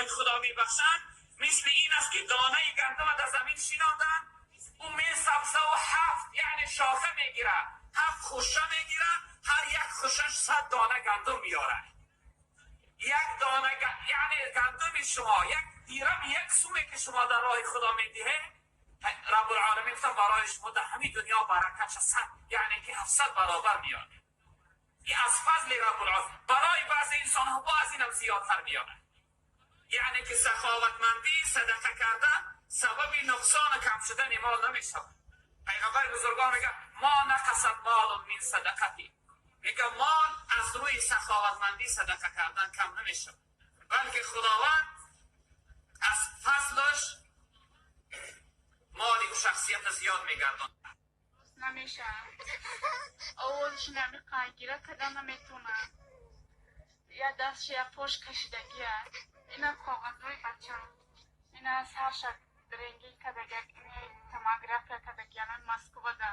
роҳи Худо мебахшанд, мисли ин аст ки донаи гандум дар замин шинонданд, ӯ месабза ва ҳафт яъне шоха мегирад, ҳафт хуша мегирад, ҳар як хушаш 100 дона гандум меорад. Як дона яъне гандуми шумо, як дирам, як суме ки шумо дар роҳи Худо медиҳед, Раббулъоламин барои шумо дар ҳамин дунё баракатша 100 яъне ки 700 баробар меорад. Ин аз фазли Раббулъоламин. Барои баъзе инсонҳо бо аз инам зиёдтар меорад. Яъне ки саховатмандӣ, садақа кардан сабаби нуқсону кам шудани мол намешавад. Пайғамбари бузургвор мегӯяд: ма нақасат молун мин садақати. Мегӯяд мол аз рӯи саховатмандӣ садақа кардан кам намешавад, балки Худованд аз фазлаш моли ӯ шахсията зиёд мегардонад. Намешавад. Овозаш намеқангира, када наметонад. Я дастша, я пош кашидагия. Ина коғазҳои бачам. Ина сарша рентген кадагия, ина томография кадагия, ана Москвада.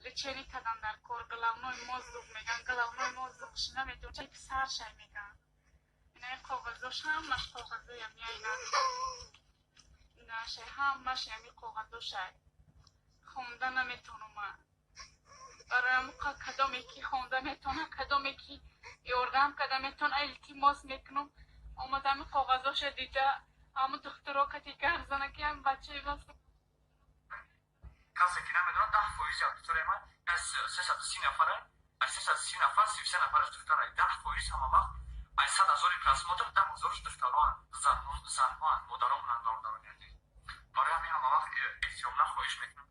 Лечение кадан дар кор, головной мозг меган, головной мозгш наметонад, сарша меган. Ина коғазош ҳамаш коғазоям, я ина. Инаша ҳамаш ями коғазошай. Хонда наметонам ман. Барои кадоме ки хонда метона, кадоме ки ёрдам када метона, илтимос мекунам. Омадами коғазоша дида, ҳамун духтуро кати гап зана ки ҳам бачаи бас. Касе ки намедонад, 10 фоизи аудиторияи ман аз 330 нафара, аз 330 нафар 33 нафараш духтара. 10 фоиз ҳама вақт аз 100 ҳазори просмотр 10 ҳазораш духтароанд, занҳоанд, модаромонанд, бародарони азиз. Барои ҳамин ҳама вақт эҳтиромона хоҳиш мекунам.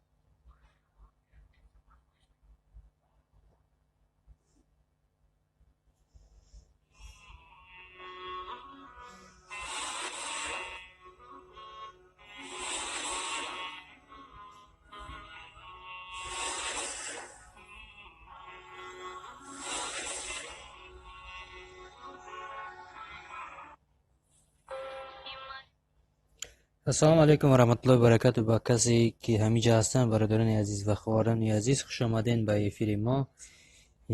Ассалому алайкум ва раҳматуллоҳи ва баракату. Ба касе ки ҳамиҷа ҳастанд, бародарони азиз ва хоҳарони азиз, хуш омаден ба эфири мо.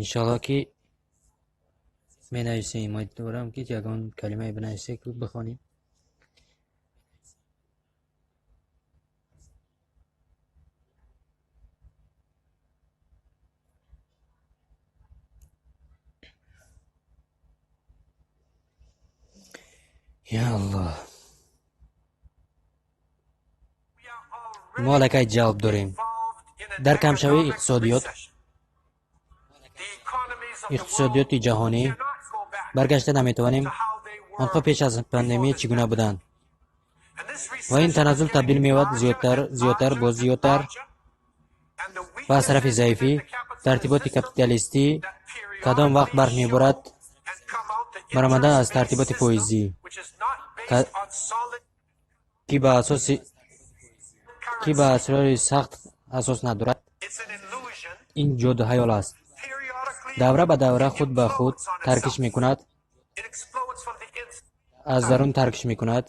Иншоалло ки менависем, умедворам ки ягон калимае бинависед, ки бихонем. Я Аллоҳ, мо аллакай ҷалб дорем дар камшавии иқтисодиёт, иқтисодиёти ҷаҳонӣ баргашта наметавонем. Онҳо пеш аз пандемия чӣ гуна буданд ва ин таназзул табдил меёбад зиёдтар, зиёдтар, боз зиёдтар ва аз тарафи заифӣ тартиботи капиталистӣ кадом вақт барф меборад, баромадан аз тартиботи фоизӣ, ки ба асрори сахт асос надорад. Ин ҷодуҳаёл аст. Давра ба давра худ ба худ таркиш мекунад, аз дарун таркиш мекунад.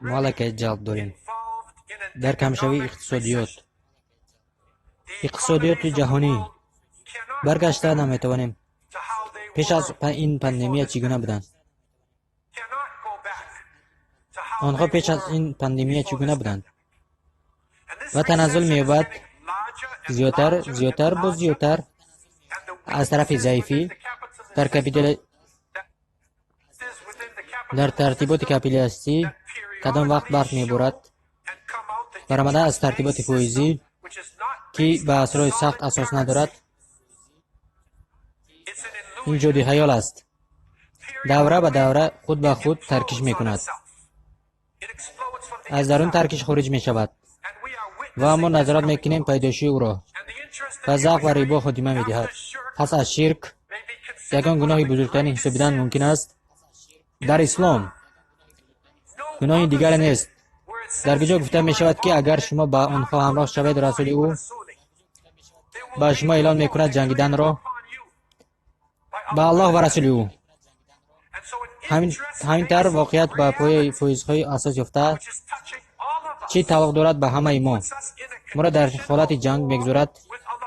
Мо аллакай ҷалб дорем дар камшавии иқтисодиёт. Иқтисодиёти ҷаҳонӣ баргашта наметавонем. Пеш аз ин пандемия чӣ гуна буданд? Онҳо пеш аз ин пандемия чӣ гуна буданд? Ва таназзул меёбад зиёдтар, зиёдтар, боз зиёдтар аз тарафи заифӣ дар тартиботи капиталистӣ кадом вақт барф меборад, баромада аз тартиботи фоизӣ, ки ба асрори сахт асос надорад, ин ҷоди хаёл аст. Давра ба давра худ ба худ таркиш мекунад. Аз дарун таркиш хориҷ мешавад ва мо назорат мекунем пайдоиши ӯро. Ба заъф ва рибо хотима медиҳад. Пас аз ширк ягон гуноҳи бузургтарин ҳисобидан мумкин аст? Дар ислом гуноҳи дигаре нест. Дар куҷо гуфта мешавад, ки агар шумо ба онҳо ҳамроҳ шавед, расули ӯ ба шумо эълон мекунад ҷангиданро ба Аллоҳ ва расули ӯ. Ҳамин тавр воқеият ба пояи фоизҳои асос ёфта, чӣ тааллуқ дорад ба ҳамаи мо? Моро дар ҳолати ҷанг мегузорад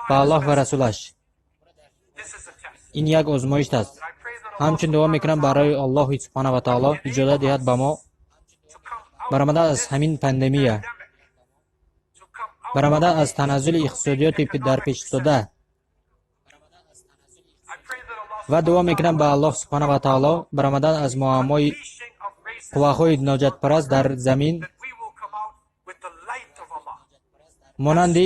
ба Аллоҳ ва расулаш. Ин як озмоиш аст. Ҳамчун дуо мекунам барои Аллоҳи субҳана ва таоло иҷозат диҳад ба мо баромада аз ҳамин пандемия, баромада аз таназзули иқтисодиёти дар пеш истода. Ва дуо мекунам ба Аллоҳ субҳана ва таоло баромадан аз муаммои қувваҳои ноҷатпараст дар замин монанди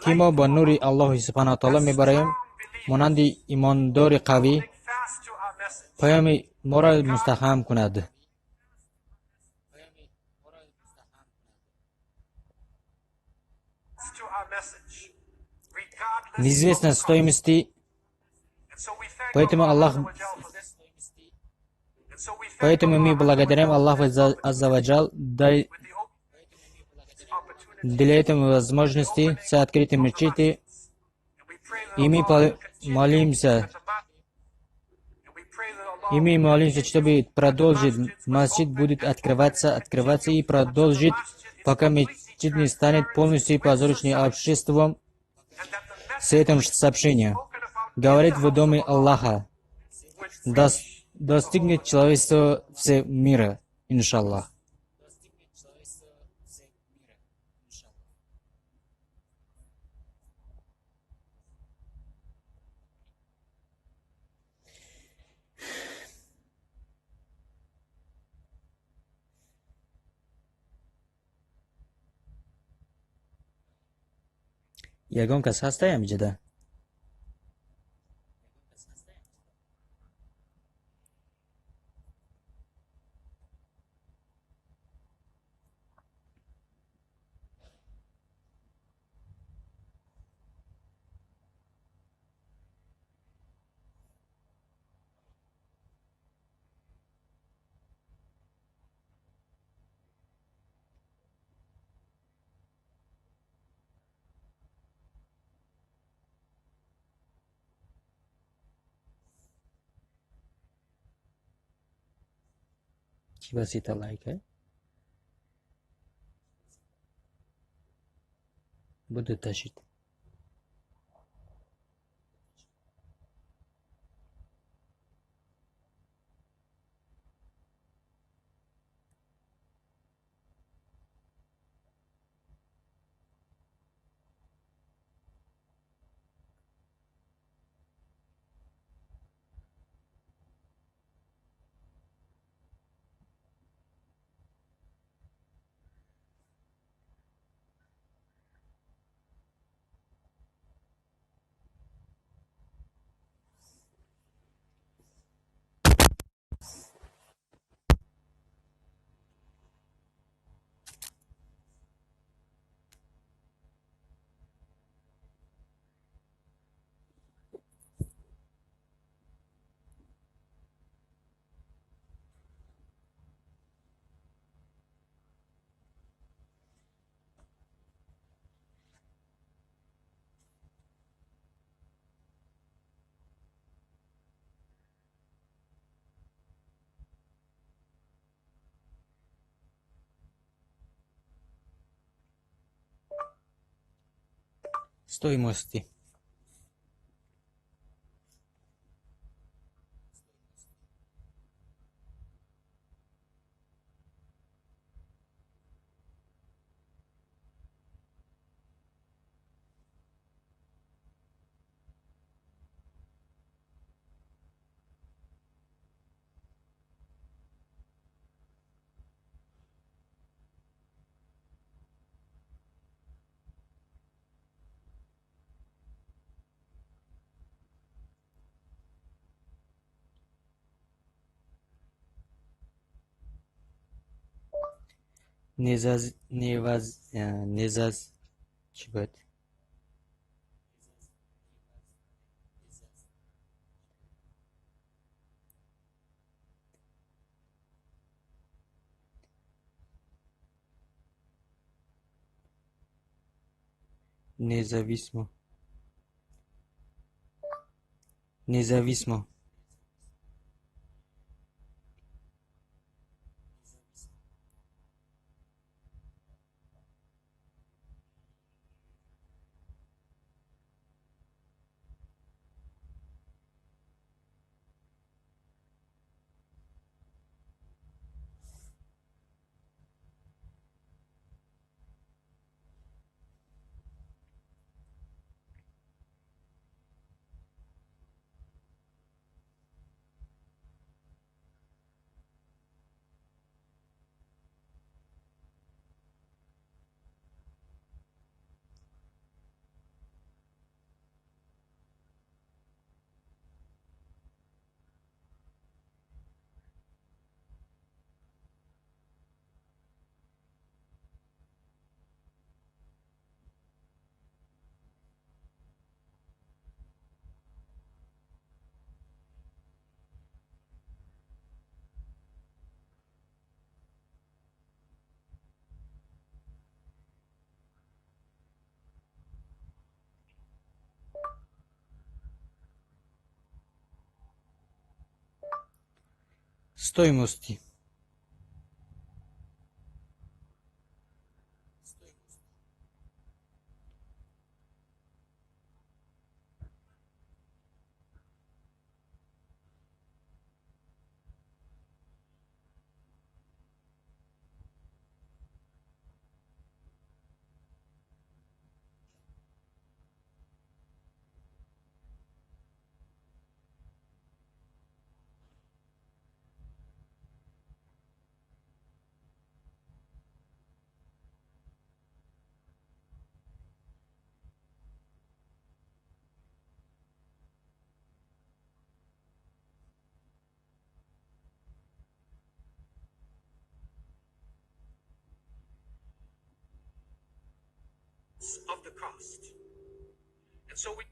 ки мо бо нури Аллоҳи субҳана ва таоло мебароем, монанди имондори қавӣ паёми моро мустаҳкам кунад. Неизвестно стоимости, поэтому Аллах, поэтому мы благодарим Аллаха Аззаваджал для этого возможности с открытой мечети, и мы молимся, чтобы продолжить. Масджид будет открываться, открываться и продолжить, пока мечеть не станет полностью позорочным обществом с этим сообщением. Говорит в доме Аллаха, достигнет человечество все мира, иншаллах. Ягон кас ҳастай ҳамиҷода? Чӣ басита лайк буду ташид. Стоимости. Незаз, неваз, незаз, чӣ буд? Независимо. Независимо. Стоимости. Of the cost. And so we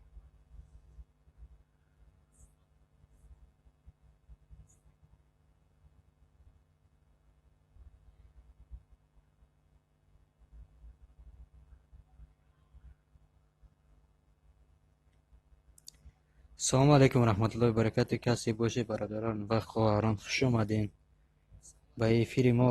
Салому алайкум раҳматуллоҳи баракату. Касе боше, бародарон ва хоҳарон, хуш омадем ба эфири мо.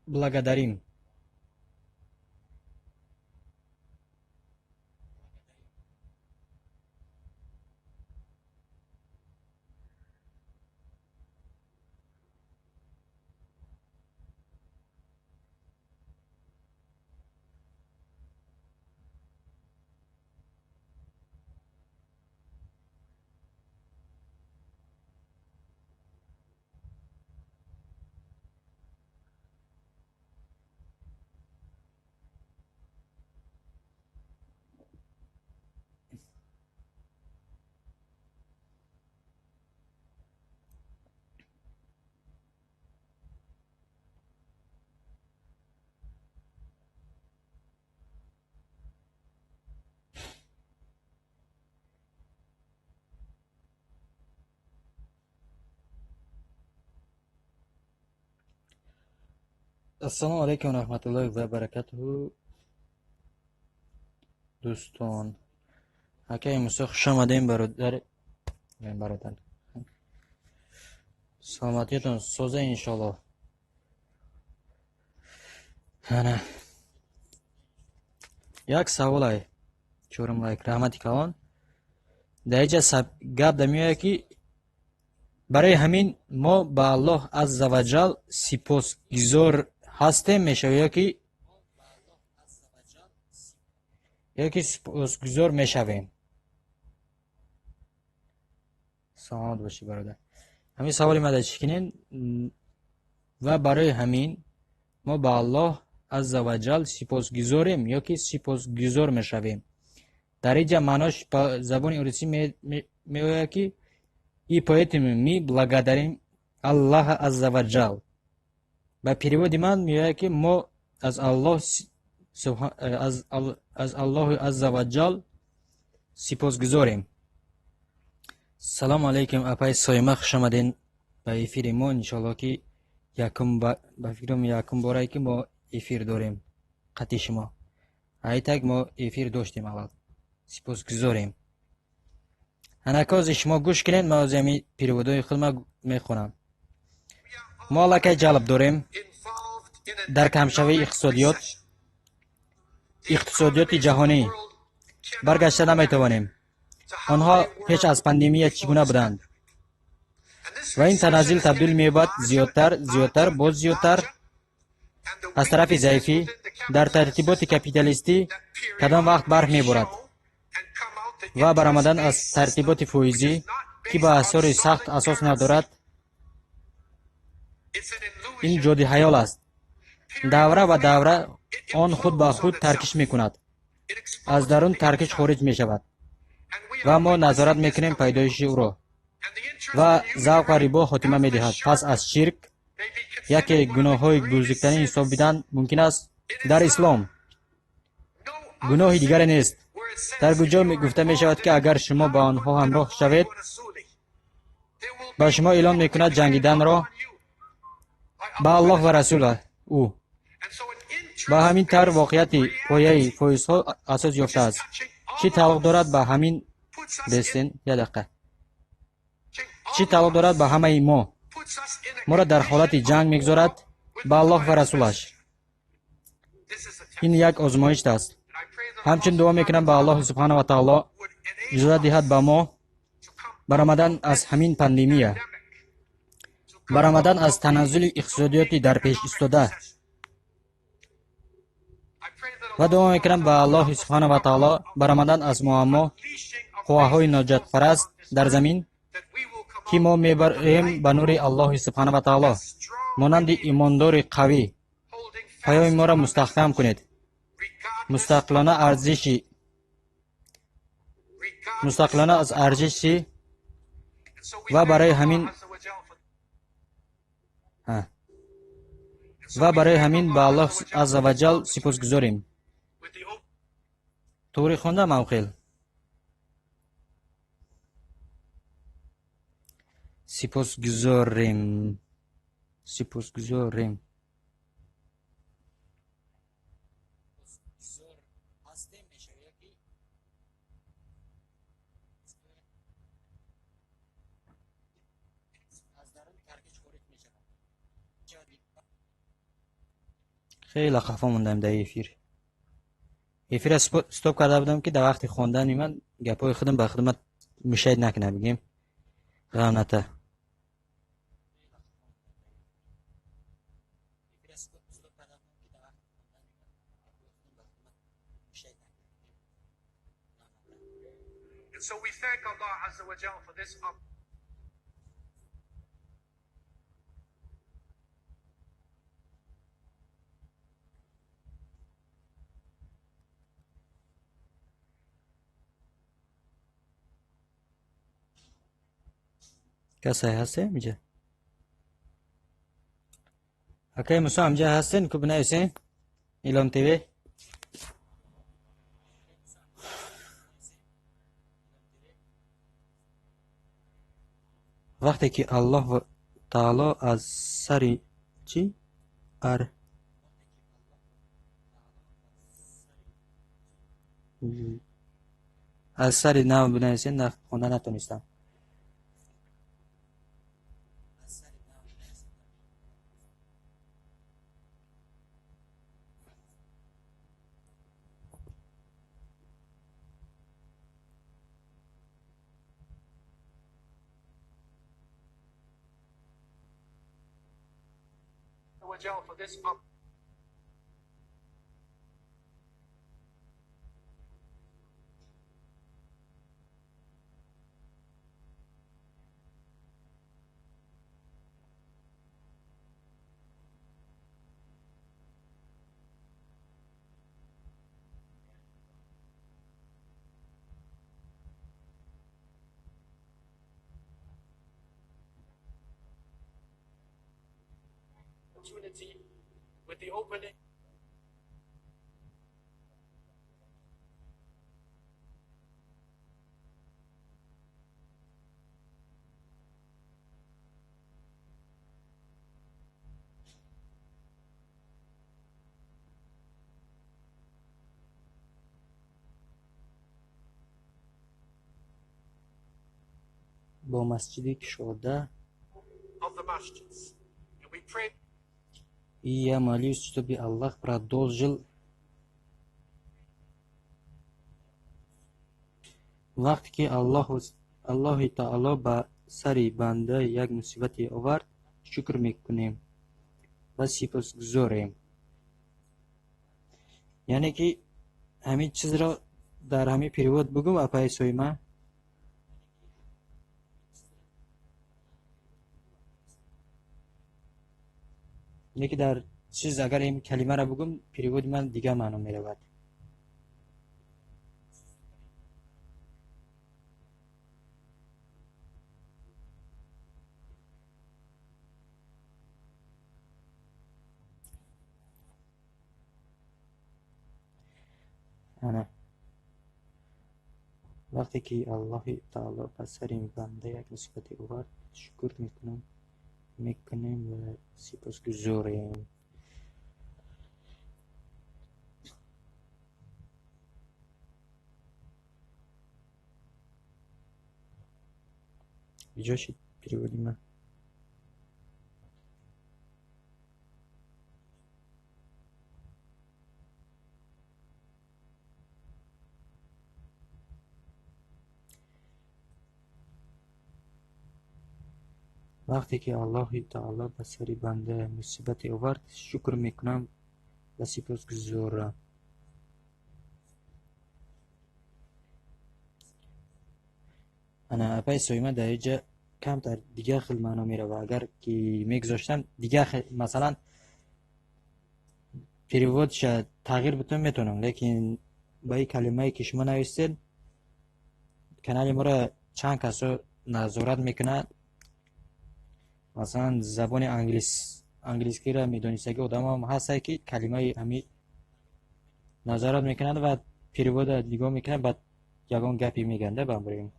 Благодарим. Ассалому алайкум ва раҳматуллоҳи ва баракатуҳу. Дӯстон, акаи Мусо, хуш омадем, бародар. Бародар, саломатиятон соза, иншоаллоҳ. Ана як саволай, чорум лайк, раҳмати калон. Дар инҷа гап да меояд, ки барои ҳамин мо ба Аллоҳ азза ва ҷал сипосгузор ҳастем мешавем ёки сипосгузор мешавем. Саломат бошӣ, бародар. Ҳамин саволи мада чӣ кунем? Ва барои ҳамин мо ба Аллоҳ азза ва ҷал сипосгузорем ёки сипосгузор мешавем. Дар инҷа маънош ба забони урусӣ меояд, ки и поэтому мы благодарим Аллаха азза ва ҷал. Ба переводи ман меояд, ки мо аз Аллоҳ аз Аллоҳи азза ва ҷал сипосгузорем. Салому алайкум, апаи Соима, хуш омаден ба эфири мо. Иншоаллоҳ, ки якум, ба фикрам, якум борае, ки мо эфир дорем қати шумо. Айтак мо эфир доштем аввал. Сипосгузорем. Ҳанакози шумо гӯш кунед, ман ози ҳамин переводҳои худма мехонам. Мо аллакай ҷалб дорем дар камшавии иқтисодиёти ҷаҳонӣ. Баргашта наметавонем. Онҳо пеш аз пандемия чӣ гуна буданд? Ва ин таназзул табдил меёбад зиёдтар, зиёдтар, боз зиёдтар. Аз тарафи заифӣ дар тартиботи капиталистӣ кадом вақт барф меборад ва баромадан аз тартиботи фоизӣ, ки ба асори сахт асос надорад, ин ҷодиҳаёл аст. Давра ба давра он худ ба худ таркиш мекунад, аз дарун таркиш хориҷ мешавад ва мо назорат мекунем пайдоиши ӯро. Ва завқа рибо хотима медиҳад. Пас аз ширк яке гуноҳҳои бузургтарин ҳисобидан мумкин аст дар ислом. Гуноҳи дигаре нест, дар куҷо гуфта мешавад, ки агар шумо ба онҳо ҳамроҳ шавед, ба шумо эълон мекунад ҷангиданро ба Аллоҳ ва расула ӯ. Ба ҳамин тавр воқеияти пояи фоизҳо асос ёфтааст. Чӣ тааллуқ дорад ба ҳамин бестен, як дақиқа, чӣ тааллуқ дорад ба ҳамаи мо? Моро дар ҳолати ҷанг мегузорад ба Аллоҳ ва расулаш. Ин як озмоиш аст. Ҳамчун дуо мекунам ба Аллоҳи субҳана ва таоло, иҷозат диҳад ба мо баромадан аз ҳамин пандемия, баромадан аз таназзули иқтисодиёти дар пеш истода. Ва дуо мекунам ба Аллоҳи субҳана ва таоло баромадан аз муаммо қувваҳои ноҷотпараст дар замин, ки мо мебарем ба нури Аллоҳи субҳана ва таоло, монанди имондори қавӣ. Паёми моро мустаҳкам кунед, мустақилона арзиши, мустақилона аз арзиши. Ва барои ҳамин ба Аллоҳ азза ва ҷал сипосгузорем. Туғри хондам, авхел сипосгузорем, сипосгузорем. Хеле хафа мондам дар эфир. Эфира стоп карда будам, ки дар вақти хондани ман гапҳои худам ба хидмат мешает накунам, бигем ғамната. And so we thank Allah Azza wa Jal for this Касе ҳастем инҷа? Акай Мусо, ҳамҷа ҳастен, ку бинависен, Илом ТВ. Вақте ки Аллоҳ таоло аз сари чӣ ар Аз сари нав бинависед, хонда натонистам. With the opening бо масҷиди кушода of the masjids. And we pray И я молюсь, чтобы Аллах продолжил. Вақте ки Аллоҳи Таоло ба сари банда як мусибате овард, шукр мекунем ва сипосгузорем. Яъне ки ҳамин чизро дар ҳамин перевод бугум, апаи Соима? Не ки дар чиз агар ин калимаро бугум, переводи ман дигар маъно меравад. Ана вақте ки Аллоҳи Таоло ба сари банда як мусибате овард, шукр мекунем ва сипосгузорем. Куҷо шид переводи ман? Вақте ки Аллоҳи Таоло ба сари банда мусибате овард, шукр мекунам ва сипосгузорам. Ана апаи Соима, дар инҷа камтар дигар хел маъно мерава. Агар ки мегузоштам дигар хел, масалан, переводша тағйир битон метавонам, лекин ба ин калимае ки шумо навистед, канали моро чанд касо назорат мекунад. Масалан, забони англискиро медонистаги одамам ҳастае, ки калимаи ҳами назорат мекунад ва перевода нигоҳ мекунад, баъд ягон гапе мегӯянд ба амрим.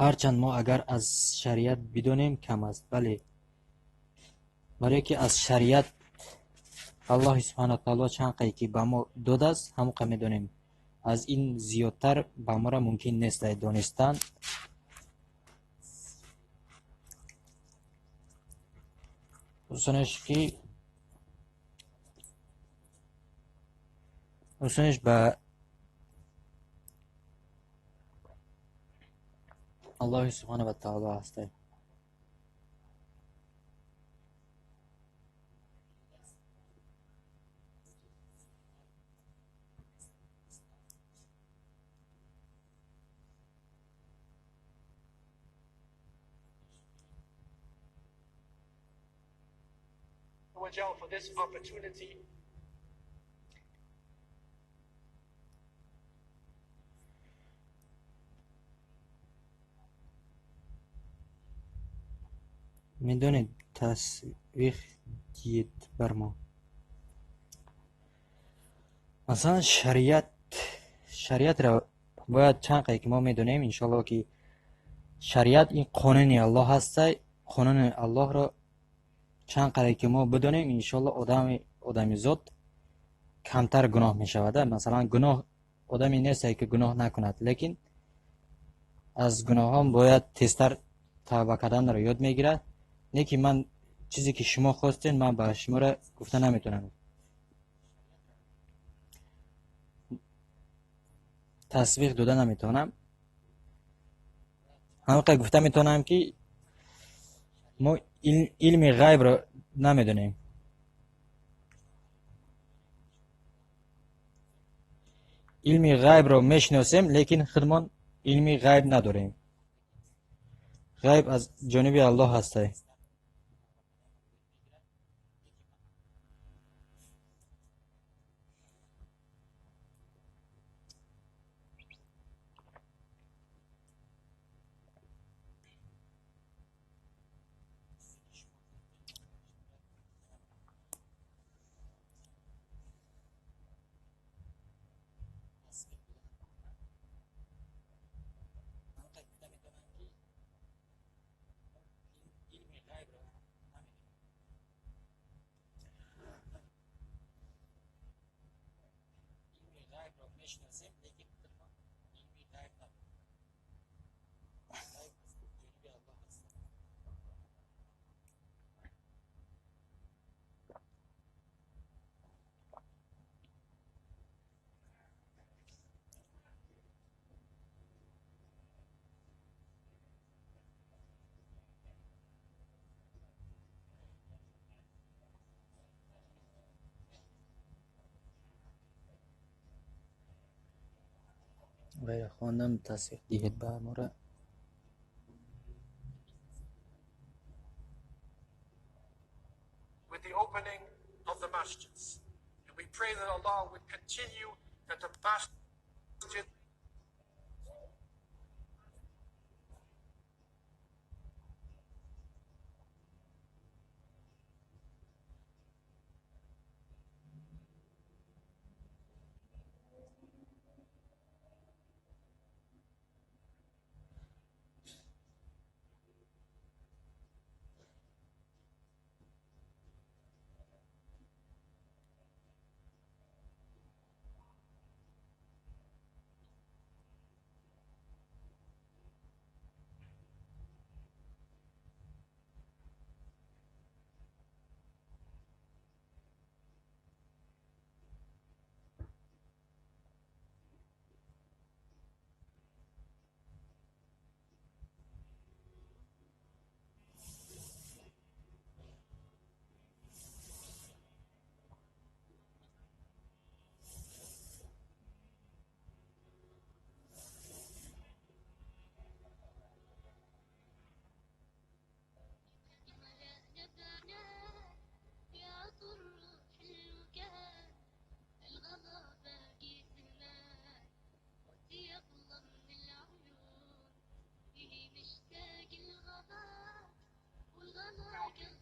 Ҳарчанд мо агар аз шариат бидонем, кам аст. Бале, барое ки аз шариат Аллоҳи субҳану таоло чанд қае ки ба мо додааст, ҳамон қа медонем. Аз ин зиёдтар ба моро мумкин нест донистан. Осонеш ба Аллоҳи субҳану ва таоло ҳастад. For this opportunity. Медонед, тасвих диед бар мо. Масалан, шариатро бояд чанд қадр ки мо медонем, иншоалло, ки шариат ин қонуни Аллоҳ ҳастай. Қонуни Аллоҳро чанд қадр ки мо бидонем, иншоалло, одамизод камтар гуноҳ мешавад. Масалан, гуноҳ одаме нестай ки гуноҳ накунад, лекин аз гуноҳон бояд тезтар тавба карданро ёд мегирад. Не ки ман чизе ки шумо хостед, ман ба шуморо гуфта наметавонам. Тасвиқ дода наметавонам. Ҳамақадр гуфта метавонам, ки мо илми ғайбро намедонем. Илми ғайбро мешиносем, лекин худмон илми ғайб надорем. Ғайб аз ҷониби Аллоҳ ҳастай. Ғайра хондам, тасдиқ диҳед ба мора. With the opening of the masjids. And we pray that Allah would continue that the masjid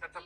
that the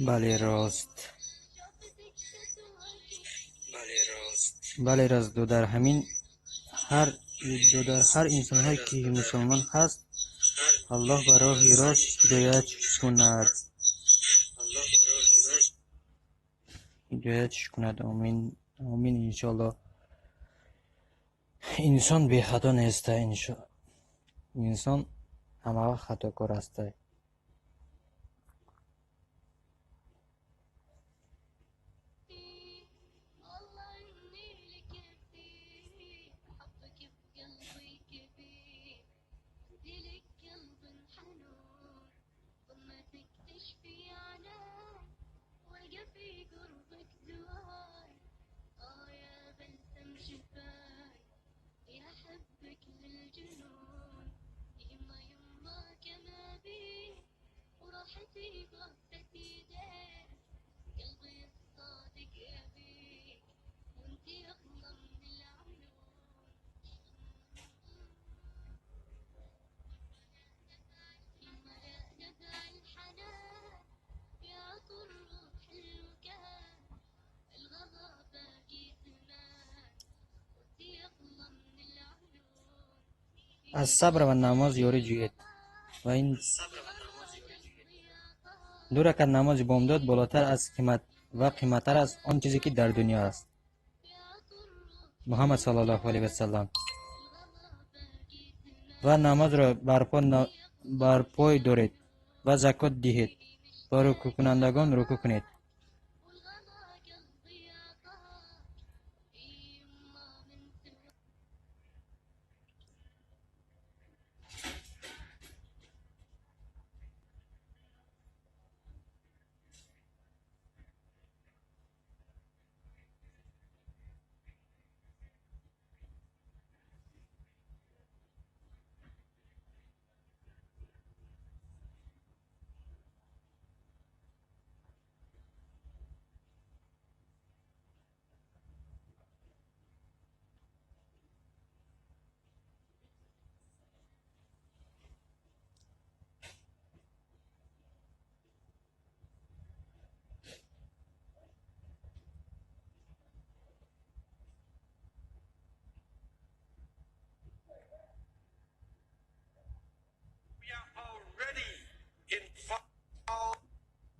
Бале, рост, бале, рост. Дар ҳамин ҳар Додар, ҳар инсонҳое ки мусулмон ҳаст, Аллоҳ ба роҳи рост ҳидоятш кунад. Ҳидоятш кунад. Омин, омин, иншоаллоҳ. Инсон бехато неста, инсон ҳамавақт хатокор аста. Аз сабр ва намоз ёрӣ ҷӯед ва ин ду ракат намози бомдод болотар аз қимат ва қиматтар аз он чизе ки дар дунё аст. Муҳаммад саллаллоҳу алайҳи васаллам. Ва намозро барпой доред ва закот диҳед ва рукӯъкунандагон рукӯъ кунед.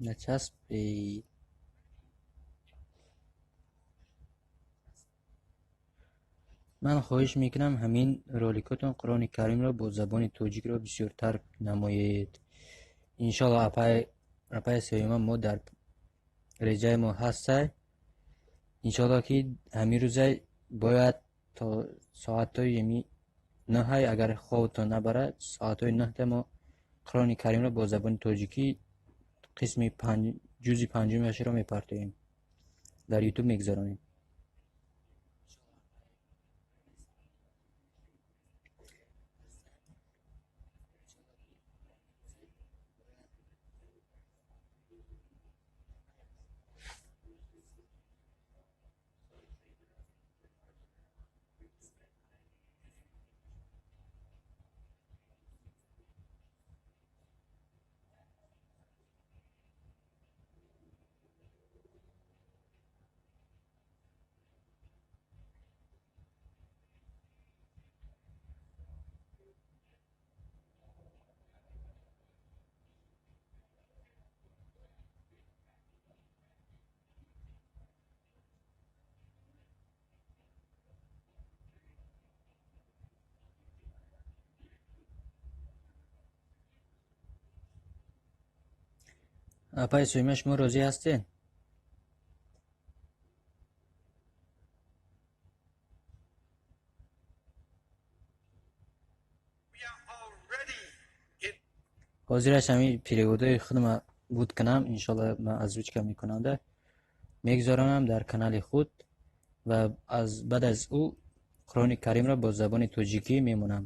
Начаспед. Ман хоҳиш мекунам, ҳамин роликотон Қуръони Каримро бо забони тоҷикро бисёртар намоед. Иншоалло, апай Сеюма, мо дар реҷаи мо ҳастай. Иншоалло, ки ҳамин рӯзай бояд то соатҳои ами 9-ҳай, агар хобтон набарад, соатҳои 9-та мо Қуръони Каримро бо забони тоҷикӣ қисми ҷузи панҷумашро мепартоем. Дар Ютуб мегузаронем. Апай Суйма, шумо розӣ ҳастед? Ҳозираш ҳамин переводҳои худама буд кунам, иншоалло, ман озвучка мекунам, мегузаронам дар канали худ ва аз баъд аз ӯ Қуръони Каримро бо забони тоҷикӣ мемонам.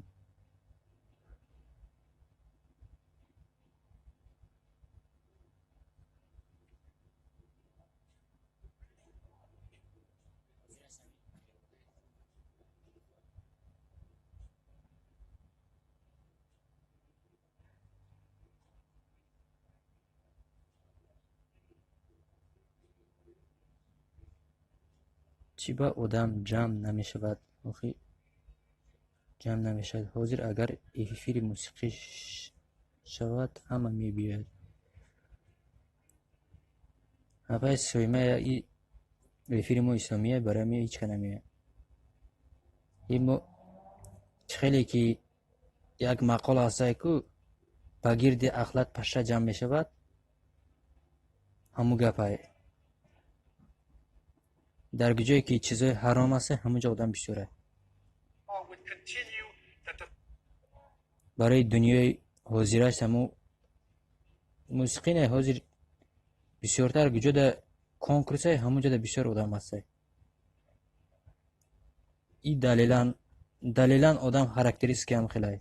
Чӣ ба одам ҷамъ намешавад, охи? Ҷамъ намешавад. Ҳозир агар эфири мусиқӣ шавад, ҳама мебиёяд. Апай Соима, эфири мо исломия, барои ҳамин ҳеч ка намеояд. И мо чӣ хеле ки як мақол ҳастае ку ба гирди ахлат паша ҷамъ мешавад, ҳамун гапае. Дар ҷое ки чизҳои ҳаром ҳаста, ҳамун ҷо одам бисёрае. Барои дунёи ҳозираш ҳамун мусиқӣ не, ҳозир бисёртар куҷода конкурсае, ҳамун ҷода бисёр одам ҳастае. И далелан одам характеристики ҳам хелае.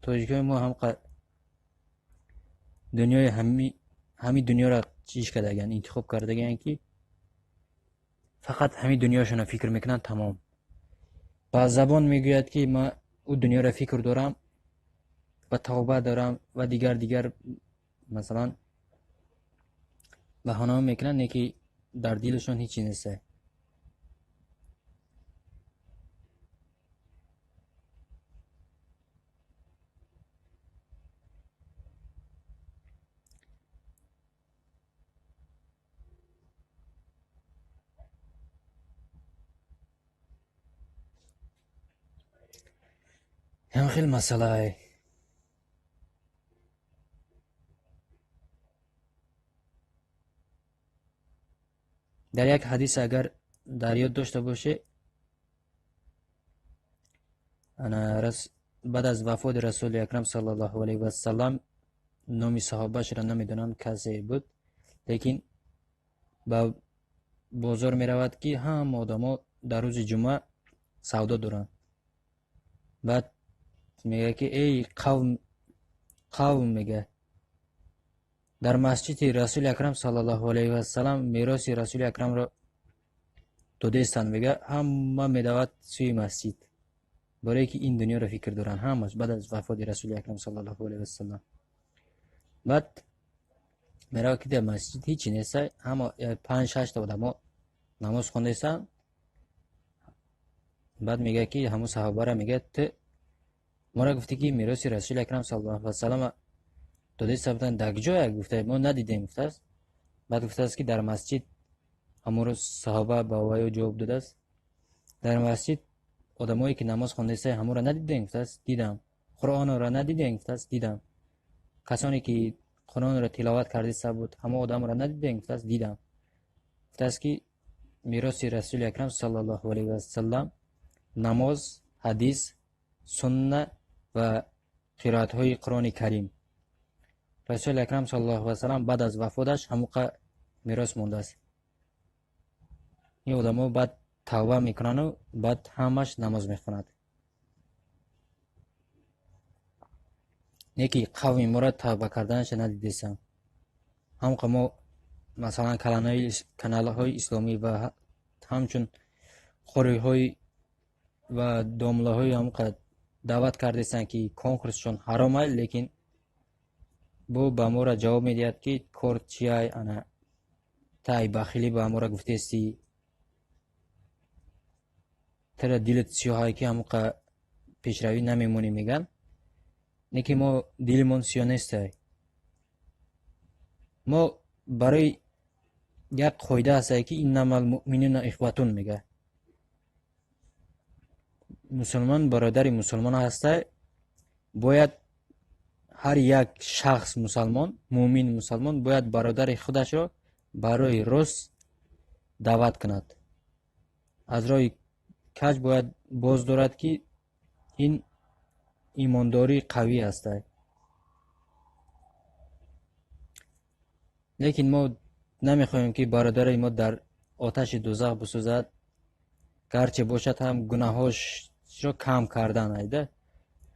Тоҷикои мо ҳам дунёи ҳами дунёро чиш кардагиянд, интихоб кардагиянд ки фақат ҳами дунёшонро фикр мекунанд, тамом. Ба забон мегӯяд ки ман ӯ дунёро фикр дорам ва тавба дорам ва дигар дигар, масалан, баҳонаҳо мекунанд, не ки дар дилашон ҳеҷ чиз нест. Ҳам хел масъалае. Дар як ҳадис агар дар ёд дошта бошед, баъд аз вафоти Расули Акрам саллаллоҳу алайҳи вассалам, номи саҳобаашро намедонам касе буд, лекин ба бозор меравад ки ҳама одамо дар рӯзи ҷумъа савдо доранд. Баъд мегӯяд ки эй қавм, мегӯяд, дар масҷиди Расули Акрам саллаллоҳу алайҳи вассалам мероси Расули Акрамро додаистанд, мегӯяд, ҳама медавад сӯи масҷид, барое ки ин дунёро фикр доранд ҳамаш баъд аз вафоти Расули Акрам саллаллоҳу алайҳи вассалам. Баъд меравад ки дар масҷид ҳечи нест, ҳама 5-6 одамо намоз хондаистанд. Баъд мегӯяд ки ҳамун саҳобаро мегӯяд, ту моро гуфтӣ ки мероси Расули Акрам саллаллоҳу алайҳи вассалам додаиста буданд, дар куҷое? Гуфта, мо надидем, гуфтааст. Баъд гуфтааст ки дар масҷид. Ҳамон рӯз саҳоба ба ваё ҷавоб додааст, дар масҷид одамое ки намоз хондаиста ҳамонро надидем? Гуфтааст, дидам. Қуръонро надидем? Гуфтааст, дидам. Касоне ки Қуръонро тиловат кардаиста буд, ҳамон одамро надидем? Гуфтааст, дидам. Гуфтааст ки мероси Расули Акрам саллаллоҳу алайҳи вассалам намоз, ҳадис, сунна ва қироатҳои Қуръони Карим. Расули Акрам саллаллоҳу алайҳи вассалам баъд аз вафоташ ҳамуқа мерос мондааст. Ин одамо баъд тавба мекунану баъд ҳамаш намоз мехонад. Не ки қавми моро тавба карданаша надидесам. Ҳамуқа мо масалан каналҳои исломӣ ва ҳамчун қориҳои ва домлаҳои ҳамуқа даъват кардестанд ки конкурсшон ҳаром аст, лекин бо ба моро ҷавоб медиҳад ки кор чиай, ана тай бахилӣ ба моро гуфтести, тара дилат сиёҳае ки ҳамуқа пешравӣ намемонӣ мегӯянд. Не ки мо дилимон сиёҳ нестай. Мо барои як қоида ҳастае ки иннамал муъминуна ихватун мегӯяд. Мусулмон бародари мусулмон ҳастай, бояд ҳар як шахс мусалмон, муъмин мусалмон бояд бародари худашро барои рост даъват кунад. Аз роҳи каҷ бояд боз дорад ки ин имондории қавӣ ҳастай. Лекин мо намехоҳем ки бародари мо дар оташи дӯзах бисӯзад, гарче бошад ҳам гунаҳошро кам кардан айда.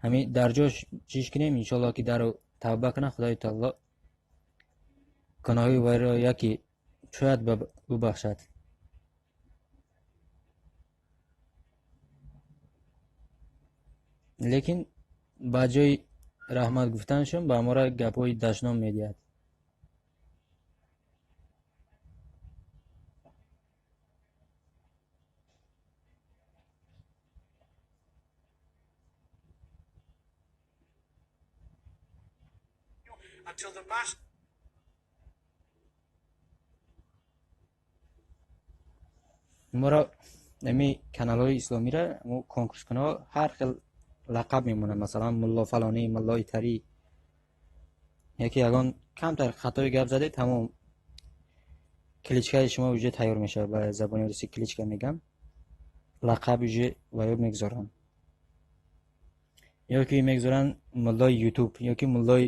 Ҳамин дар ҷош чиш кунем, иншоаллоҳ ки дару тавба кунад, Худои таоло гуноҳи вайро яке шояд бубахшад. Лекин ба ҷои раҳмат гуфтанашон ба моро гапҳои дашном медиҳад. Моро ами каналҳои исломиро мо конкурскунҳо ҳар хел лақаб мемонанд, масалан мулло фалонӣ, муллои тарӣ. Яке ягон камтар хатои гап заде, тамом кличкаи шумо уже тайёр мешавад. Ба забони русӣ кличка мегӯям, лақаб уже ва ё мегузоранд. Ё ки мегузоранд муллои ютуб, ё ки муллои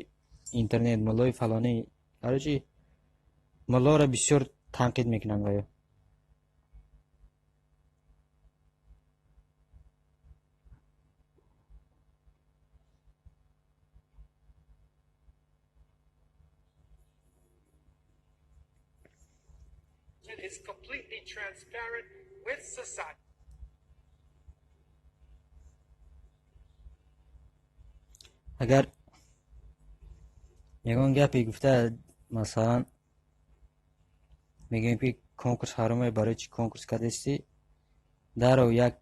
интернет, муллои фалонӣ. Короче, муллоро бисёр танқид мекунанд ва ё. Is completely transparent with society. Агар ягон гапе гуфта, масалан мегӯем ки конкурс ҳароме, барои чӣ конкурс кардастӣ, даро як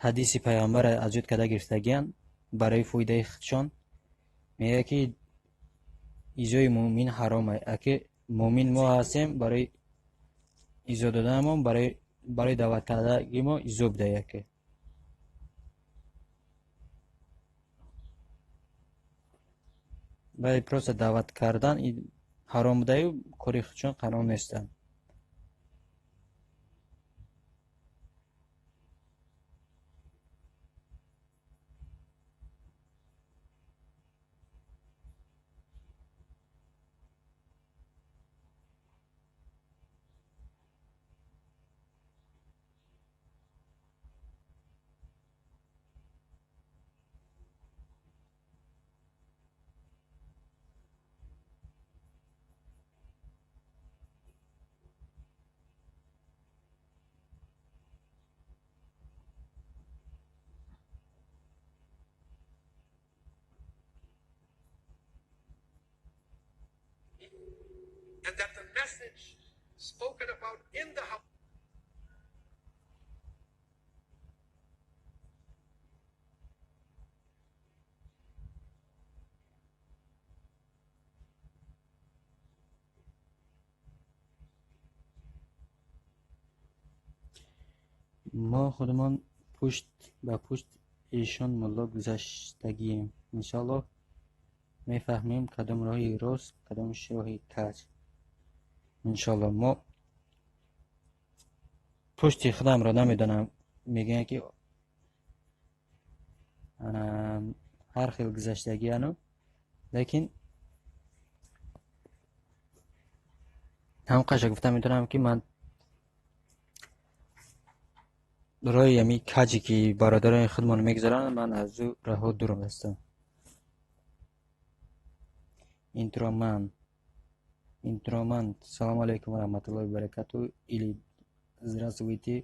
ҳадиси пайғамбара аз ёд карда гирифтагиянд барои фоидаи худшон. Мегӯяд ки изои мӯмин ҳаром аст. Аки мӯмин мо ҳастем, барои изо доданамон, барои даъват кардаги мо изо буда яке. Барои просто даъват кардан ҳаром будаю кори худшон қарор нестанд. And that the message spoken about in the house мо худамон пушт ба пушт эшон мулло гузаштагием. Иншоаллоҳ мефаҳмем кадом роҳи рост, кадомш роҳи каҷ. Иншоаллоҳ мо пушти худамро намедонам. Мегӯянд ки ҳар хел гузаштагиану, лекин ҳам қаша гуфта метавонам ки ман роҳи ҳами каҷе ки бародарони худмон мегузаранд, ман аз ӯ раҳо дурам ҳастам. Интроман, интроман, салому алайкум ва раҳматуллоҳи ва баракату, или здравствуйте,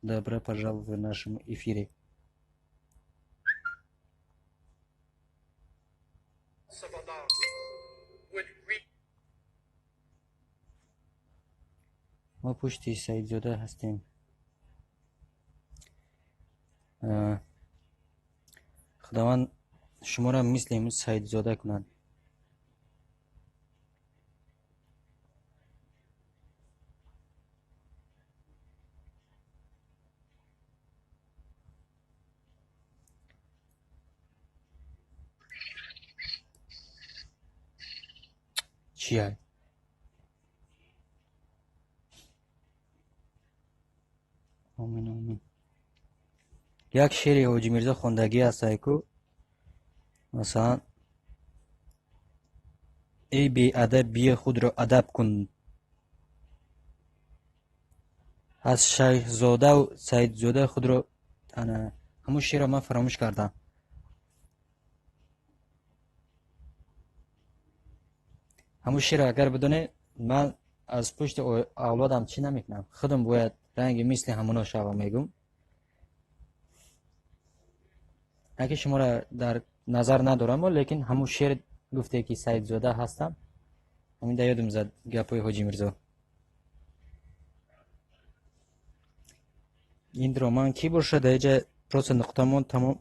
добро пожаловать в нашем эфире. Мо пушти Саидзода ҳастем. Худованд шуморо мисли Саидзода кунад. Чия? Омин, омин. Як шеъри Ҳоҷи Мирзо хондагӣ аст, айку. Масалан, эй беадаб, бия худро адаб кун. Аз Шайхзодаву Саидзода худро ана ҳамун шеърро ман фаромӯш кардам. Ҳамун шеърро агар бидонед, ман аз пушти авлодам чӣ намекунам. Худам бояд ранги мисли ҳамуно шавам, мегӯм. Аки шуморо дар назар надорам, лекин ҳамун шеър гуфте ки Саидзода ҳастам, ҳамин да ёдам зад гапҳои Ҳоҷи Мирзо. Инро ман кӣ бошад, дар инҷа просто нуқтамон тамом.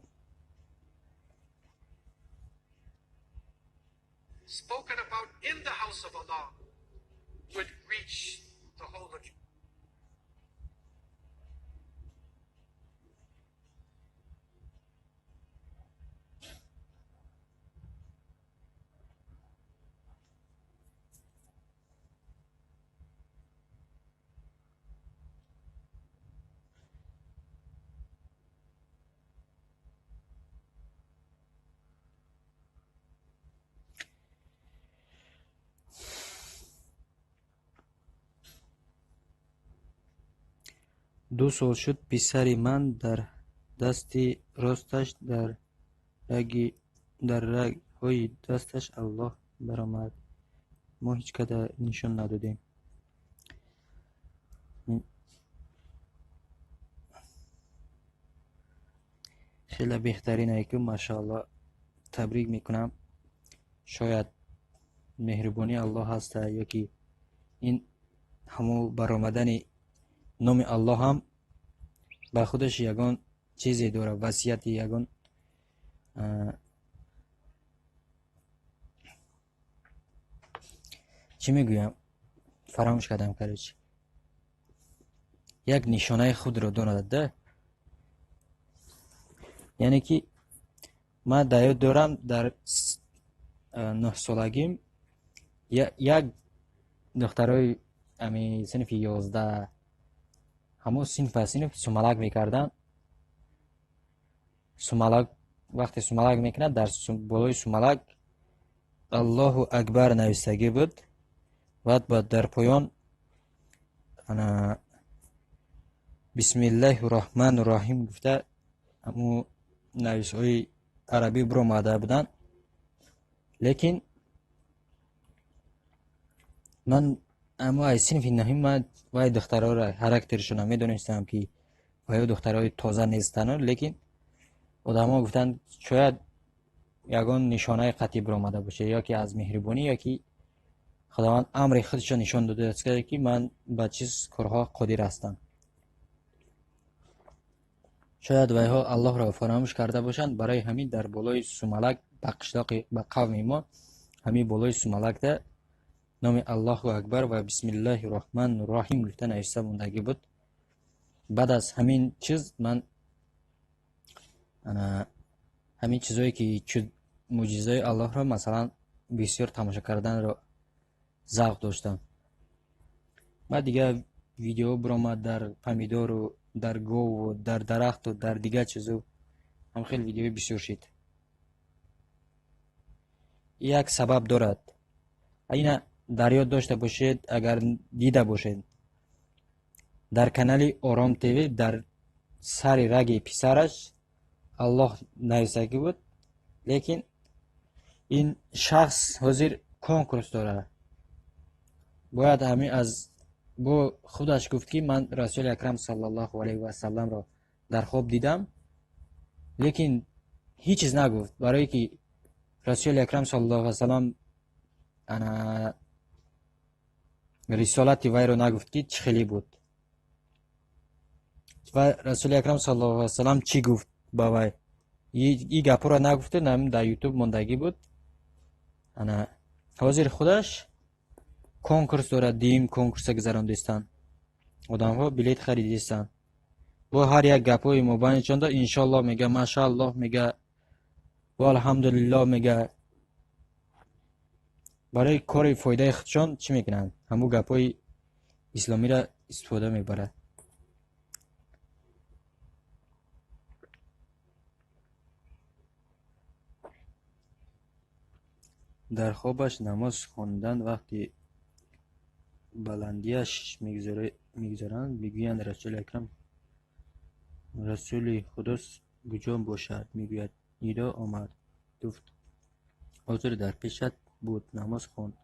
2 сол шуд писари ман дар дасти росташ дар рагҳои дасташ Аллоҳ баромад. Мо ҳеҷ када нишон надодем. Хеле беҳтарин айку, машааллоҳ, табрик мекунам. Шояд меҳрубонии Аллоҳ ҳаста ё ки ин ҳамо баромадани номи Аллоҳ ҳам ба худаш ягон чизе дорад, васияти ягон чӣ мегӯям, фаромӯш кардам, короче. Як нишонаи худро дорад, да? Яъне ки ман дар ёд дорам дар 9 солагим як духтарои ами синфи 11 ҳамон синф ба синф сумалак мекарданд. Сумалак вақте сумалак мекунад дар болои сумалак Аллоҳу Акбар навистагӣ буд. Баъд дар поён ана Бисмиллаҳи Раҳмони Раҳим гуфта ҳамун нависҳои арабӣ биромада буданд. Лекин ман аммо аз синфи наҳим ман вай духтарора характершона медонистам ки вайо духтарои тоза нестанд, лекин одамо гуфтанд шояд ягон нишонаи қатъӣ биромада бошад, ё ки аз меҳрубонӣ, ё ки Худованд амри худашро нишон додааст ки ман ба чиз корҳо қодир ҳастам. Шояд вайҳо Аллоҳро фаромӯш карда бошанд, барои ҳамин дар болои сумалак ба қишлоқи ба қавми мо ҳамин болои сумалакда номи Аллоҳу Акбар ва Бисмиллаҳи Раҳмони Раҳим гуфта навишта мондагӣ буд. Баъд аз ҳамин чиз ман ҳамин чизое ки мӯъҷизаи Аллоҳро масалан бисёр тамошо карданро завқ доштам. Баъд дигар видео биромад дар помидору, дар гову, дар дарахту, дар дигар чизу, ҳам хеле видеои бисёр шид. Як сабаб дорад. Ина дар ёд дошта бошед, агар дида бошед, дар канали Ором ТВ дар сари раги писараш Аллоҳ нависагӣ буд, лекин ин шахс ҳозир конкурс дорад. Бояд ҳамин аз бо худаш гуфт ки ман Расули Акрам саллаллоҳу алайҳи васалламро дар хоб дидам, лекин ҳеҷ чиз нагуфт, барое ки Расули Акрам саллаллоҳу алайҳи васаллам ана рисолати вайро нагуфт ки чӣ хеле буд ва Расули Акрам саллаллоҳу алайҳи васаллам чӣ гуфт ба вай. И гапҳоро нагуфту, дар ютуб мондагӣ буд. Ана ҳозир худаш конкурс дорад, дуюм конкурса гузарондистанд, одамҳо билет харидистанд. Бо ҳар як гапҳои мобайнашонда иншоаллоҳ мега, машааллоҳ мега, бо алҳамдулиллоҳ мега. Барои кори фоидаи худшон чӣ мекунанд? Ҳамун гапҳои исломиро истифода мебарад. Дар хобаш намоз хондан вақти баландияш мегузаранд, мегӯянд Расули Акрам Расули Худо куҷо бошад? Мегӯяд нидо омад, гуфт ҳозир дар пешат буд, намоз хонд,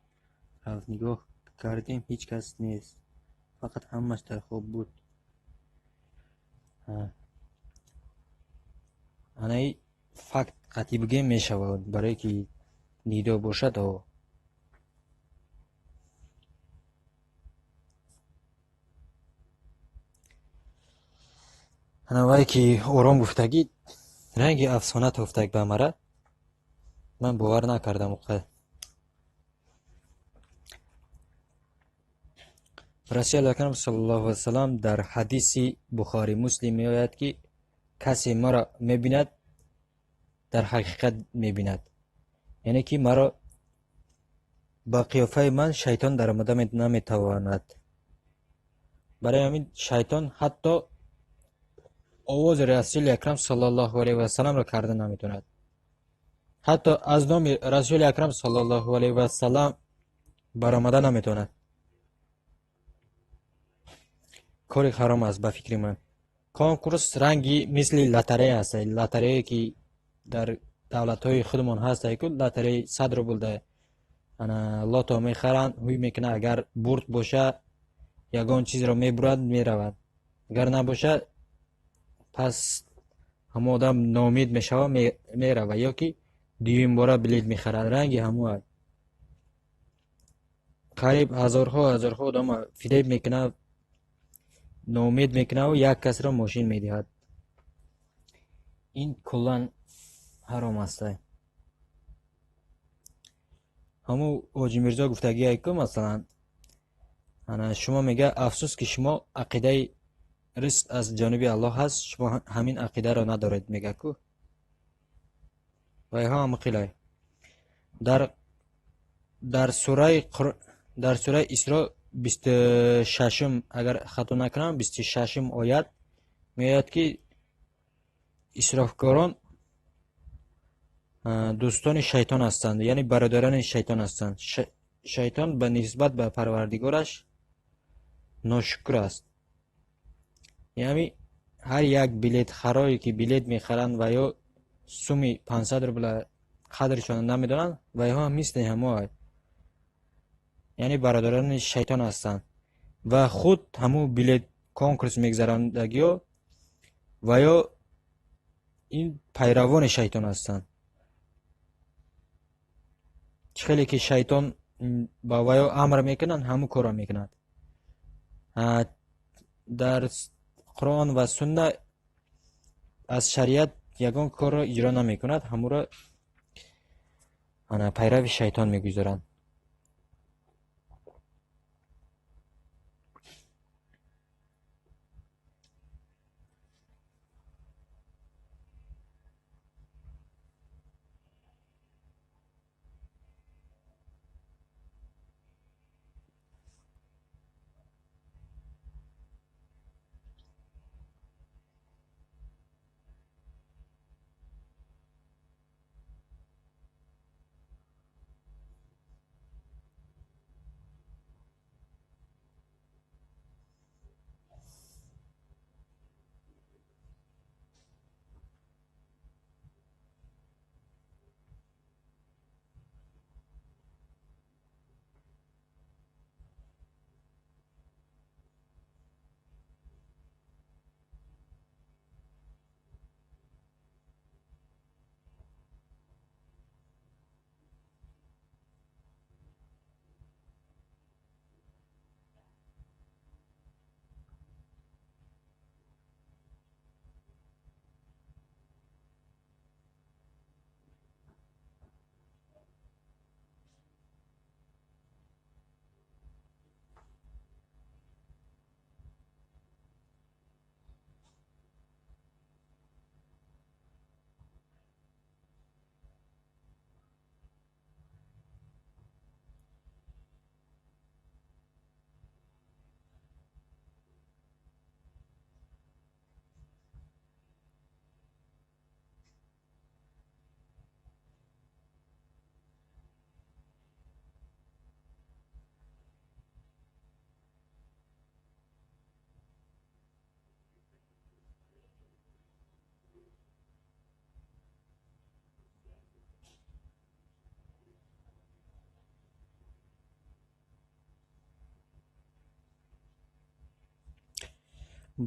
рафт, нигоҳ кардем, ҳеҷ кас нест, фақат ҳамаш дар хоб буд. Анаи факт қатъӣ бигӯем мешавад, барое ки нидо бошад. Ана вай ки ором гуфтагӣ ранги афсона тофтаг ба мара, ман бовар накардам. Расули Акрам саллаллоҳу алайҳи васаллам дар ҳадиси Бухори Муслим меояд ки касе маро мебинад дар ҳақиқат мебинад, яъне ки маро ба қиёфаи ман шайтон даромада наметавонад. Барои ҳамин шайтон ҳатто овози Расули Акрам саллаллоҳу алайҳи васалламро карда наметавонад. Ҳатто аз номи Расули Акрам саллаллоҳу алайҳи васаллам баромада наметавонад. Кори ҳаром аст, ба фикри ман. Конкурс ранги мисли лотарея аст. Лотарее ки дар давлатҳои худмон ҳаст, ку лотареи 100 рубл да ана лото мехаранд, ҳуй мекунад, агар бурд боша, ягон чизро мебурад, меравад. Агар набоша, пас ҳамон одам ноумед мешавад, меравад ё ки дуюм бора билет мехарад. Ранги ҳамон қариб ҳазорҳо ҳазорҳо одам фиреб мекунад, ноумед мекунад ва як касро мошин медиҳад. Ин куллан ҳаром аст. Ҳамун Ҳоҷи Мирзо гуфтагие ку, масалан, ана шумо мега афсӯс ки шумо ақидаи ризқ аз ҷониби Аллоҳ ҳаст, шумо ҳамин ақидаро надоред, мега ку. Вайҳо ҳам қилай. Дар сураи Исро 26-ум, агар хато накунам, 26-ум оят меояд ки исрофкорон дӯстони шайтон ҳастанд, яъне бародарони шайтон ҳастанд. Шайтон ба нисбат ба парвардигораш ношукр аст. Яъне ҳар як билетхарое ки билет мехаранд ва ё суми 500 рубла қадршонро намедонанд, вайҳо мисли ҳамо, яъне бародарони шайтон ҳастанд. Ва худ ҳамун билет конкурс мегзарондагиё ва ё ин пайравони шайтон ҳастанд. Чӣ хеле ки шайтон ба вайо амр мекунанд, ҳамун корро мекунад. Дар Қуръон ва сунна аз шариат ягон корро иҷро намекунад, ҳамуро ана пайрави шайтон мегузоранд.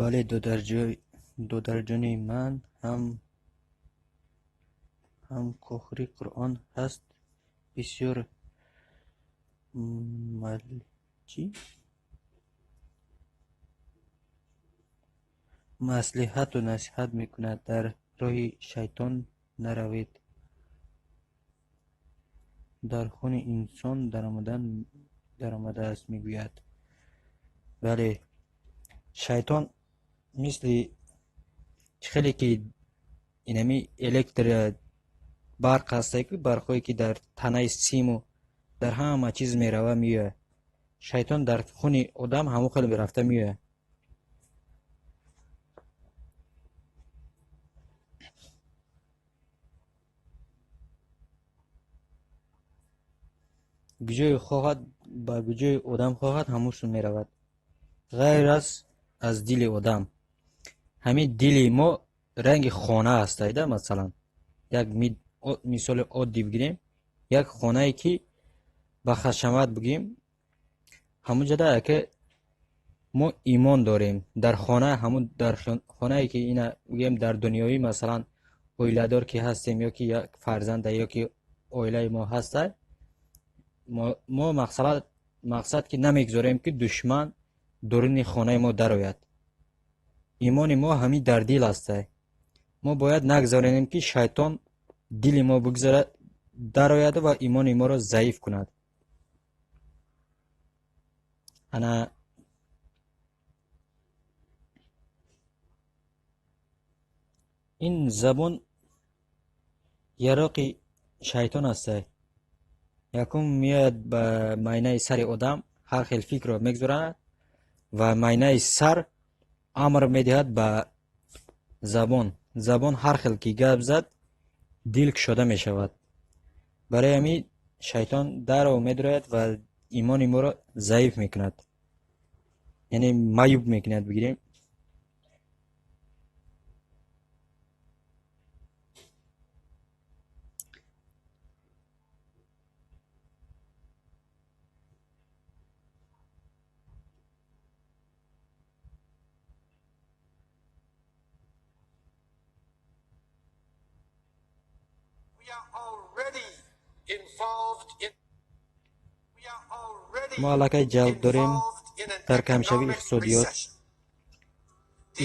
Бале, додарҷони ман ҳам қори Қуръон ҳаст, бисёр маслиҳату насиҳат мекунад, дар роҳи шайтон наравед, дар хуни инсон даромадааст, мегӯяд. Бале, шайтон мисли чӣ хеле ки инами электр барқ ҳастае ки барқҳое ки дар танаи симу дар ҳама чиз мерава меояд. Шайтон дар хуни одам ҳамон хел рафта меояд. Куҷое хоҳад, ба куҷои одам хоҳад, ҳамон су меравад. Ғайр аз аз дили одам. Ҳамин дили мо ранги хона ҳастайда, масалан як мисоли оддӣ бигирем, як хонае ки ба хашамат бигӯем, ҳамунҷода яке мо имон дорем дар хона, ҳамун дар хонае ки ина бигӯем дар дунёвӣ, масалан оиладор ки ҳастем ё ки як фарзанда ё ки оилаи мо ҳаста, мо мақсад ки намегузорем ки душман дуруни хонаи мо дарояд. Имони мо ҳамин дар дил ҳаста. Мо бояд нагузорем ки шайтон дили мо бигузорад дарояд ва имони моро заиф кунад. Ана ин забон яроқи шайтон аст. Якум меояд ба майнаи сари одам, ҳар хел фикрро мегузорад ва майнаи сар амр медиҳад ба забон. Забон ҳар хел ки гап зад, дил кушода мешавад. Барои ҳамин шайтон даро медарояд ва имони моро заиф мекунад, яъне маюб мекунад бигирем. Мо аллакай ҷалб дорем дар камшавии иқтисодиёт,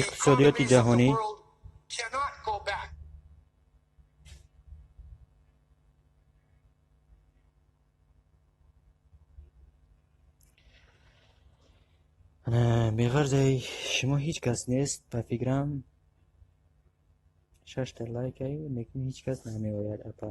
иқтисодиёти ҷаҳонӣ. Беғарзаи шумо ҳеҷ кас нест, ба фикрам 6 лайкаю, лекин ҳеҷ кас намеояд апа.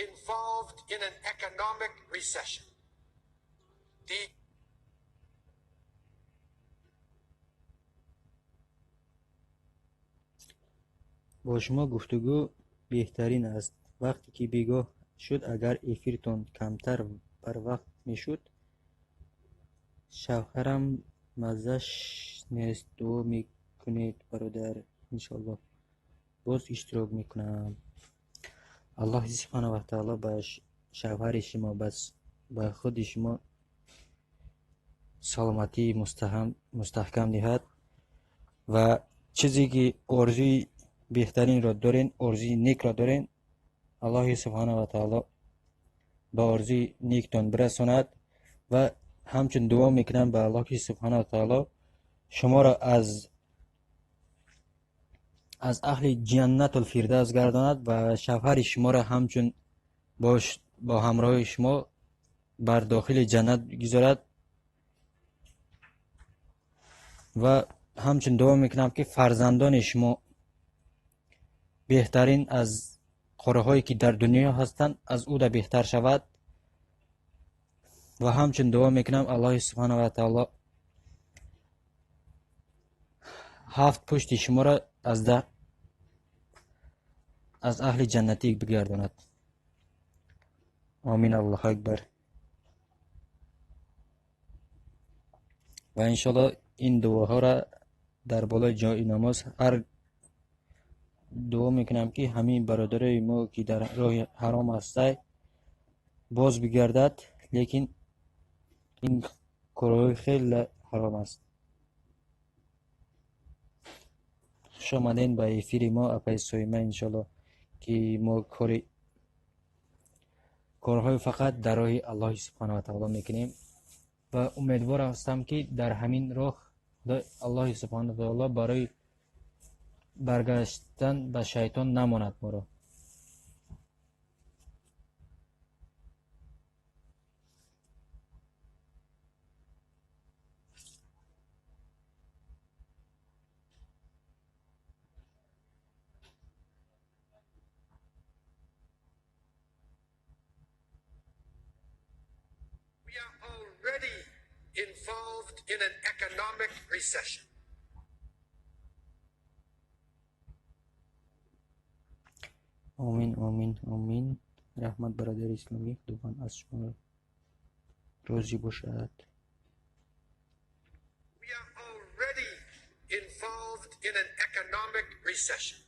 Involved in an economic recession. The бо шумо гуфтугӯ беҳтарин аст. Вақте ки бегоҳ шуд, агар эфиртон камтар барвақт мешуд, шавҳарам маззаш нест. Дуо мекунед, бародар, иншоаллоҳ боз иштирок мекунам. Аллоҳи субҳанаҳу ва таоло ба шавҳари шумо, ба худи шумо саломатии мустаҳкам диҳад ва чизе ки орзуи беҳтаринро дорен, орзуи некро дорен, Аллоҳи субҳанаҳу ва таоло ба орзуи нектон бирасонад ва ҳамчун дуо мекунам ба Аллоҳи субҳанаҳу ва таоло шуморо аз аҳли ҷаннатул фирдавс гардонад ва шавҳари шуморо ҳамчун бо ҳамроҳи шумо бар дохили ҷаннат гузорад ва ҳамчун дуо мекунам ки фарзандони шумо беҳтарин аз қораҳое ки дар дунё ҳастанд аз ӯ да беҳтар шавад ва ҳамчун дуо мекунам Аллоҳи субҳанаҳу ва таоло 7 пушти шуморо аз аҳли ҷаннатӣ бигардонад. Омин. Аллоҳу акбар. Ва иншоаллоҳ ин дуоҳоро дар болои ҷои намоз ҳар дуо мекунам ки ҳамин бародарои мо ки дар роҳи ҳаром ҳастай боз бигардад, лекин ин корҳои хеле ҳаром аст. Хуш омадед ба эфири мо, апаи Соима. Иншоаллоҳ ки мо корҳои фақат дар роҳи Аллоҳи субҳанаҳу ва таоло мекунем ва умедвор ҳастам ки дар ҳамин роҳ Аллоҳи субҳанаҳу ва таоло барои баргаштан ба шайтон намонад моро. We are already involved in an economic recession. Омин, омин, омин. Раҳмат, бародари исломӣ, Худованд аз шумо розӣ бошад. We are already involved in an economic recession.